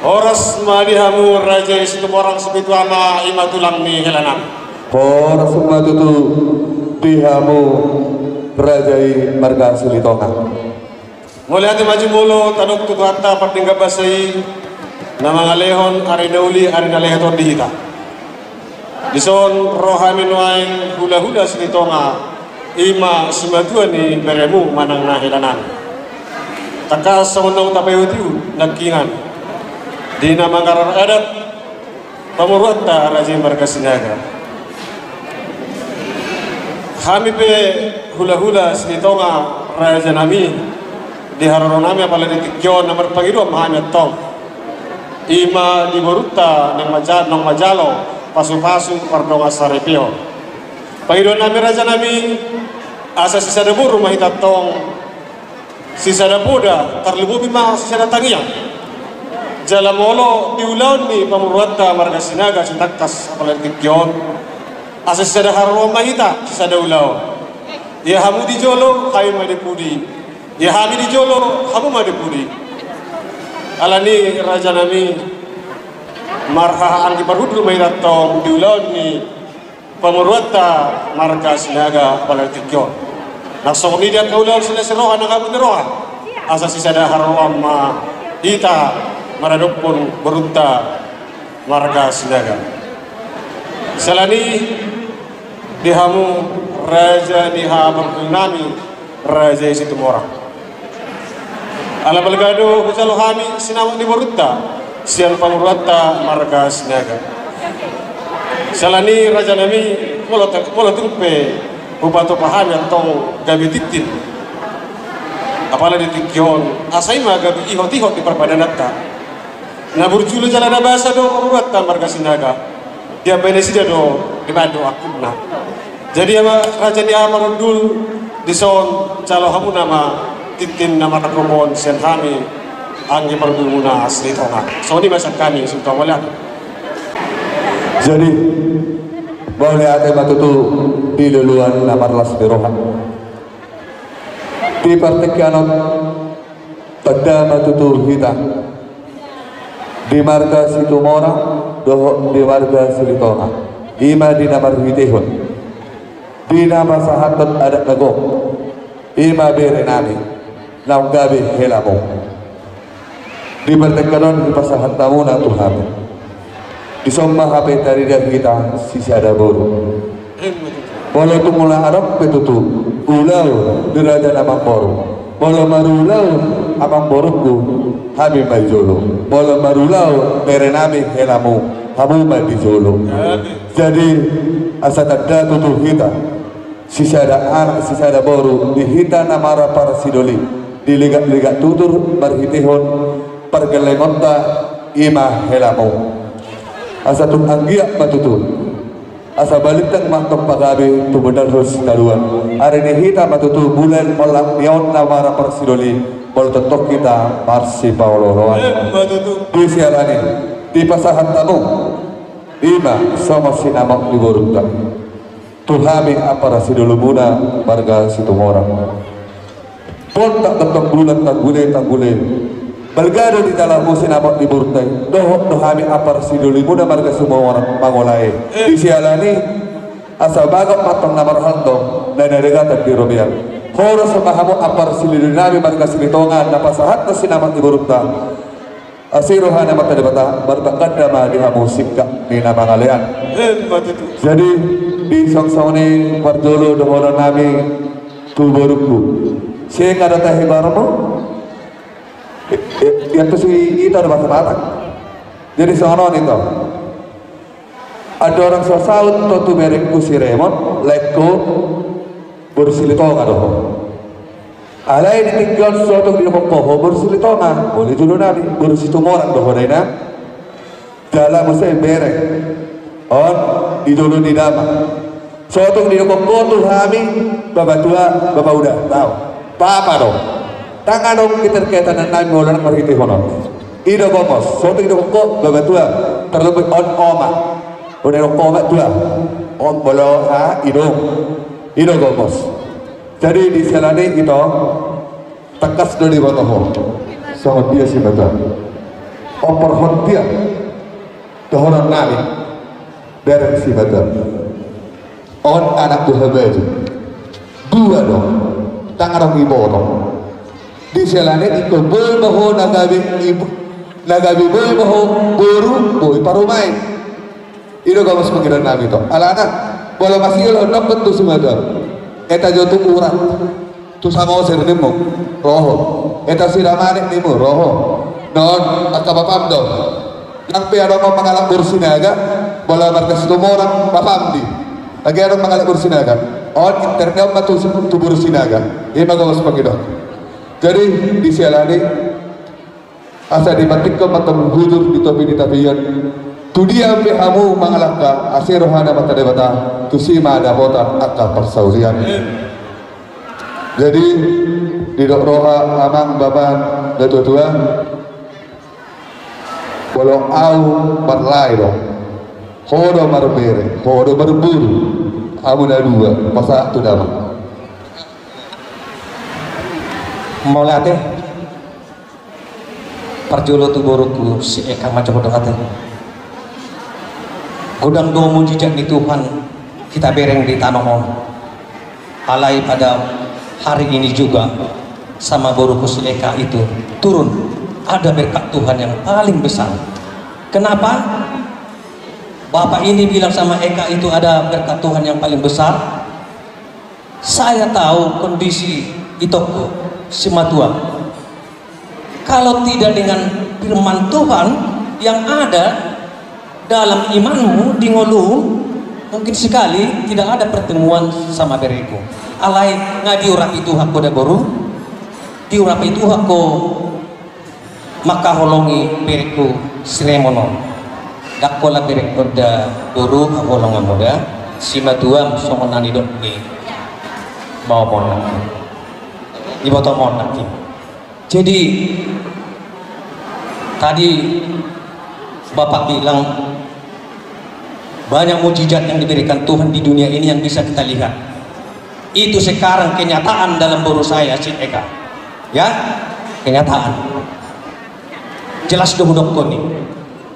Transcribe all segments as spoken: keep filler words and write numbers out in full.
Horas ma di hamu raja i Situmorang Sipitu Ama, i ma tulang ni helanami. Horas ma tutu di hamu raja i marga Silitonga. Mauliate ma jumolo tadok tu Tuhanta pardenggan basa i, na mangalehon ari na uli, ari na lehet on di hita. Dison ro hami nuaeng hulahula Silitonga, i ma simatua ni beremu manang na helanami. Tangkas songon naung tapaihut-ihut nangkiningan, di na mangarahon adat pamoruonta raja i marga Sinaga. Hami pe hulahula Silitonga, rajanami, di haroro nami apala di tingki on na marpangidoan ma hami antong. I ma di borunta naung maja-, naung manjalo pasupasu pardongan saripeon. Pangidoan nami rajanami, asa sisada boru ma hita antong, sisada poda, tarlumobi ma sisada tangiang. Jala molo di ulaon ni pamoruonta marga Sinaga sitangkas apala di tingki on, asa sisada haroroan ma hita, sisada ulaon. Ia hamu di jolo, hami ma di pudi. Ia hami di jolo, hamu ma di pudi. Alani rajanami, marhaha anggi parhundul ma hita antong di ulaon ni pamoruonta marga Sinaga apala di tingki on. Nang songon i di angka ulaon silas ni roha nang habot ni roha, asa sisada haroroan ma hita maradophon borunta marga Sinaga. Siala ni i di hamu raja ni haha parhundul nami, raja i Situmorang. Ala balga do hujalo hami sinamot ni borunta sian pamoruonta marga Sinaga. Siala ni i rajanami, molo ta-, molo tung pe hupatupa hami antong gabe tintin apala di tingki on, asa i ma gabe ihot-ihot di parpadananta. Na burju do jala na basa do pamoruonta marga Sinaga. Diambai nasida do, dibaen do angkupna. Jadi ama raja ni haha parhundul, dison jalo hamuna ma tintin na marangkup on sian hami anggi parhundulmuna Silitonga. Songon i ma sian hami Silitonga, mauliate. Jadi mauliate ma tutu di luluan na marlas ni roha. Di partingkian on tanda ma tutu hita di marga Situmorang dohot di marga Silitonga, i ma di na marhitehon, di na pasahathon adat na gok, i ma berenami naung gabe helamu. Di partingkian on dipasahat hamuna tu hami. Dison ma hape tarida hita sisada boru. Molo tung mula adong pe tutu ulaon di raja na mamboru, molo marulaon amangborungku, hami ma di jolo. Molo marulaon berenami helamu, hamu ma di jolo. Jadi asa tanda tutu hita sisada anak sisada boru di hita na marparsidoli, di ligat-ligat tutur marhitehon pargellengonta, i ma helamu. Asa tung anggiat ma tutu, asa balintang ma antong pagabe tu bondarhon sitadoan. Ari ni hita ma tutu bulan olang ni on na marparsidoli, molo tongtong hita marsipaolo-oloan. Emma tutu. Di siala ni i dipasahat hamu, i ma songon sinamot ni borunta tu hami ampara sidolumuna marga Situmorang. Bontak tongtong bulan tanggule, tanggule. Balga do dijalo hamu sinamot ni borunta i, dohot do hami ampara sidolumuna marga Situmorang mangolahi. Di siala ni i, asa bagot ma antong na marhalto, na nidagatan di robean. Horas ma hamu ampara sidoli nami marga Silitonga na pasahathon sinamot ni borunta. Asi rohana Amanta Debata, martangganda ma di hamu singkat ni na mangalean. Emma tutu. Jadi, di songon i parjolo dohonon nami tu borungku. Sing ada tahi barmu? I-, i-, iantusi ita do bahasa Batak. Jadi songon on ito. Andorang so saut ho tu berengku si Remon, laengku, boru Silitonga do ho. Alai di tingki on so tung didok ho boru Silitonga, molo di jolo nami boru Situmorang do ho da inang. Jala muse bereng on di jolo ni damang. So tung didok ho tu hami, bapa tua, bapa uda, tau. Papa do. Ndang adong keterkaitan nami molo ndang marhitehon on. I do gomos, so tung didok ho bapa tua, tarlumobi on oma. Molo didok ho oma tua. Om, molo aha, i do. I do gomos. Jadi di siala ni i ito, tangkas do diboto ho songon dia simatua. Omporhon dia dohonon nami, bereng si Mada. On anak buha baju. Dua do. Ndang adong iboto. Di siala ni i ingkon boi ma ho na gabe ibu, na gabe boi ma ho boru, boi parumaen. I do gomos pangidoan nami to. Alana, molo masiol ho nongkon tu si Mada. Eta jo tu urat. Tu Samosir nimmu, ro ho. Eta Sidamanik nimmu, ro ho. Na on, angka bapam do. Nang pe adong on mangalap boru Sinaga, molo marga Situmorang, bapam di. Lagi adong mangalap boru Sinaga. On, inter ni on ma tu, tu boru Sinaga. I ma gomos pangidoan. Jadi, di siala ni, asa dipantikkon ma antong hujur di topi ni tapian. Tu dia pe hamu mangalangka, asa rohana Amanta Debata, tusi ma dapotan angka parsaulian. Jadi, didok roha amang bapa na tua-tua, molo au marlae do, ho do marbere, ho do marboru, hamu na dua, pasahat tu damang. Mauliate. Parjolo tu boruku si Eka ma jolo do ate. Godang do mujizat ni Tuhan hita bereng di tano on. Alai pada hari ini juga sama boruku si Eka itu turun ada berkat Tuhan yang paling besar. Kenapa? Bapak ini bilang sama Eka itu ada berkat Tuhan yang paling besar. Saya tahu kondisi itongku si Matua. Kalau tidak dengan firman Tuhan yang ada dalam imanmu di ngolu, mungkin sekali tidak ada pertemuan sama berengku. Alai nga diurapi Tuhan ho da boru, diurapi Tuhan ho mangkaholongi berengku si Remon on. Ndang holan berengku da boru haholonganmu da, si Matua songon na nidok ni baomu on nangkin, ibotomu on nangkin. Jadi tadi Bapak bilang, banyak mujizat yang diberikan Tuhan di dunia ini yang bisa kita lihat. Itu sekarang kenyataan dalam boru saya si Eka. Ya, kenyataan. Jelas do hudokkon i.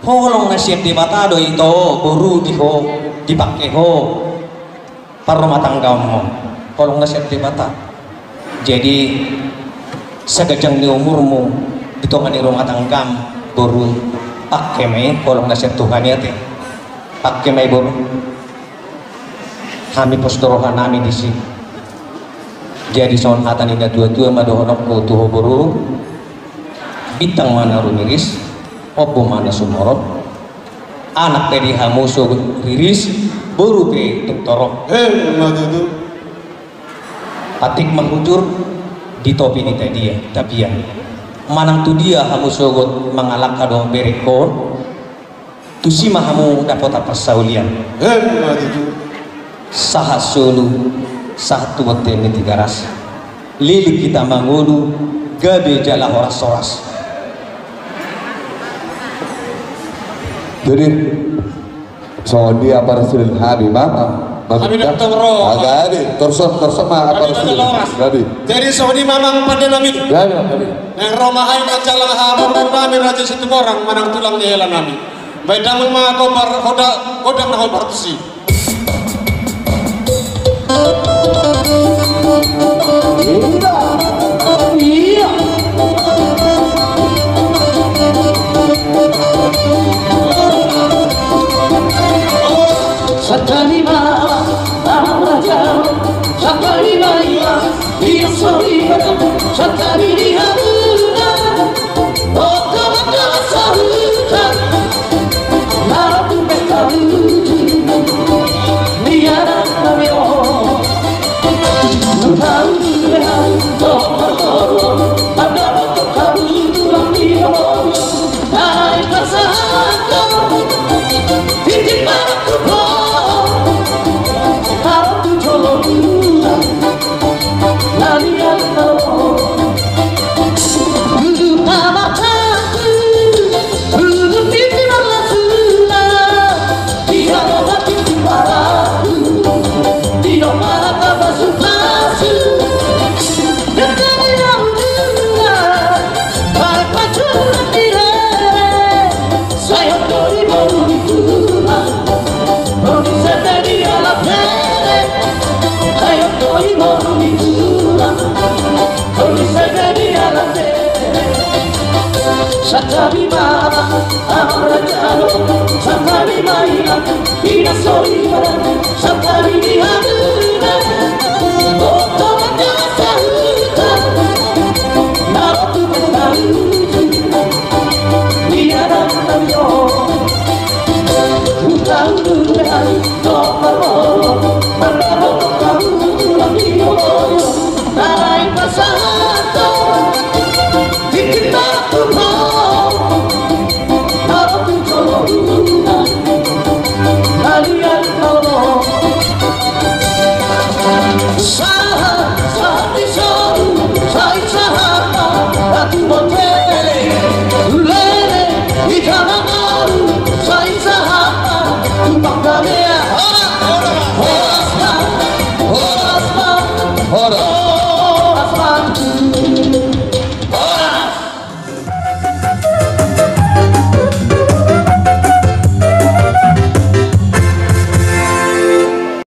Holong na sian Debata do ito, boru, di ho, dipake ho parrumatanggaonmu. Holong na sian Debata. Jadi saganjang ni umurmu di tonga ni rumah tanggam, boru, pake ma i, holong na sian Tuhan i ate. Pake ma i boru. Hami pos do roha nami disi. Jadi songon hata ni na tua-tua ma dohononku tu ho boru. Bintang ma na rumiris, ombun ma na sumorop. Anak pe di hamu sogot riris, boru pe tung torop. Emma tutu. Patik ma hujur di topi ni tapian. Manang tu dia hamu sogot mangalangka dohot berengkon, tusi ma hamu dapotan parsaulian. Emma tutu. Sahat solu, sahat tu bontean ni Tigaras. Lilik hita mangolu, gabe jala horas-horas. Jadi songon i ma parsilang hami ma. Hami na tong ro. Jadi torus on, torus on ma parsilang. Jadi songon i ma amang pande nami. Jadi. Naeng ro ma hami manjalang hamu, nami Raja Situmorang manang tulang ni hela nami. Baen damang ma hombar, godang na hombar tusi. Santabi ma amang raja, santabi ma inang, inang soripada, santabi di hatimu. Oto mangkasa huta, na oto mangkasa huta, di anak tayo. Huta huta